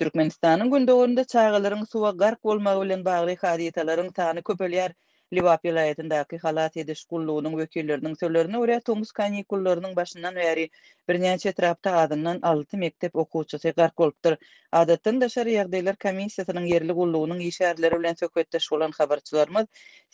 Türkmenistanyň gündogarynda çagalaryň suwa gark bolmagy bilen bagly hadysalaryň sany köpelýär. Lebap welaýatyndaky halas ediş gullugynyň wekilleriniň sözlerine görä, tomus kanikullarynyň başyndan bäri birnäçe etrapda azyndan alty mekdep okuwçysy gark bolupdyr. Adatdan daşary ýagdaýlar komissiýasynyň ýerli gullugynyň işgärleri bilen söhbetdeş bolan habarçylarymyz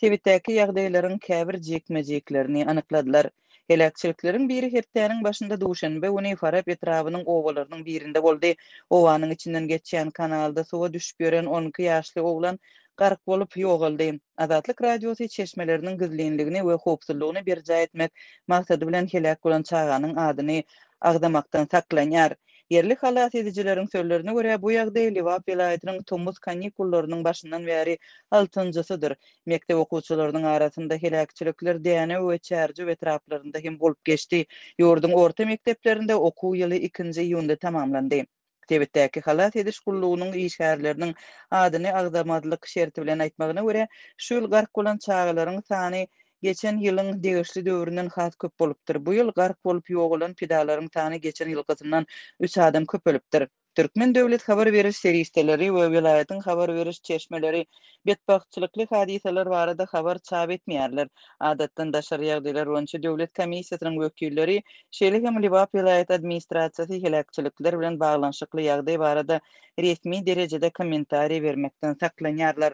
sebitdäki ýagdaýlaryň käbir jikme-jiklerini anykladylar. Heläkçilikleriň biri hepdäniň başynda duşenbe güni Farap etrabynyň obalarynyň birinde boldy. Obanyň içinden geçýän kanalda suwa düşüp ýören 12 ýaşly oglan gark bolup, ýogaldy. Azatlyk Radiosy çeşmeleriniň gizlinligini we howpsuzlygyny berjaý etmek maksady bilen heläk bolan çaganyň adyny agzamakdan saklanýar. Ýerli halas edijileriň sözlerine görä, bu ýagdaý Lebap welaýatynyň tomus kanikullarynyň başyndan bäri altynjysydyr. Mekdep okuwçylarynyň arasynda heläkçilikler Dänew we Çärjew etraplarynda hem bolup geçdi. Ýurduň orta mekdeplerinde okuw ýyly ikinji iýunda tamamlandy. Sebitdäki halas ediş gullugynyň işgärleriniň adyny agzamazlyk şerti bilen aýtmagyna görä, şu ýyl gark bolan çagalaryň sany geçen ýylyň degişli döwründen has köp bolupdyr. Bu ýyl gark bolup ýogalan pidalaryň sany geçen ýylkysyndan üç adam köpelipdir. Türkmen döwlet habar beriş serişdeleri we welaýatyň habar beriş çeşmeleri betbagtçylykly hadysalar barada habar çap etmeýärler. Adatdan daşary ýagdaýlar boýunça döwlet komissiýasynyň wekilleri, şeýle hem Lebap welaýat administrasiýasy heläkçilikler bilen baglanyşykly ýagdaý barada resmi derejede kommentariý bermekden saklanýarlar.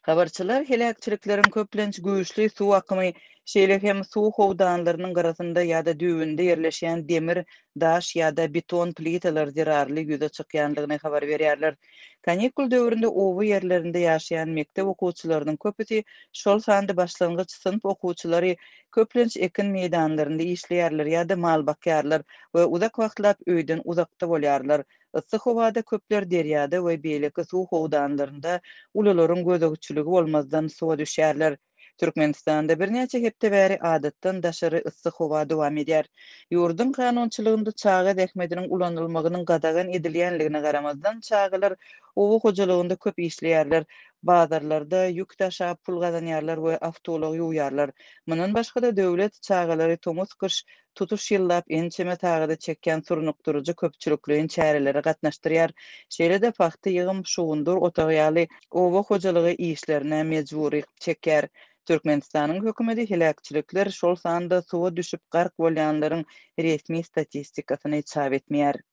Habarçylar heläkçilikleriň köplenç güýçli suw akymy, şeýle hem suw howdanlarynyň gyrasynda ýa-da düýbünde ýerleşýän demir, daş ýa-da beton plitalar zerarly ýüze çykýandygyny habar berýärler. Kanikul döwründe oba ýerlerinde ýaşaýan mekdep okuwçylarynyň köpüsi, şol sanda başlangyç synp okuwçylary köplenç ekin meýdanlarynda işleýärler ýa-da mal bakýarlar we uzak wagtlap öýden uzakda bolýarlar. Yssy howada köpler derýada we beýleki suw howdanlarynda ulularyň gözegçiligi bolmazdan suwa düşýärler. Türkmenistanda birnäçe hepde bäri adatdan daşary yssy howa dowam edýär. Ýurduň kanunçylygynda çaga zähmetiniň ulanylmagynyň gadagan edilýänligine garamazdan, çagalar oba hojalygynda köp işleýärler, bazarlarda ýük daşap pul gazanýarlar we awtoulag ýuwýarlar. Mundan başga-da, döwlet çagalary tomus-gyş tutuş ýyllap ençeme sagada çekýän surnukdyryjy köpçülikleýin çärelere gatnaşdyrýar. Şeýle-de pagta ýygym, şugundyr otagy ýaly oba hojalygy işlerine mejbury çekýär. Türkmenistanyň hökümeti heläkçilikler, şol sanda suwa düşüp gark bolýanlaryň resmi statistikasyny çap etmeýär.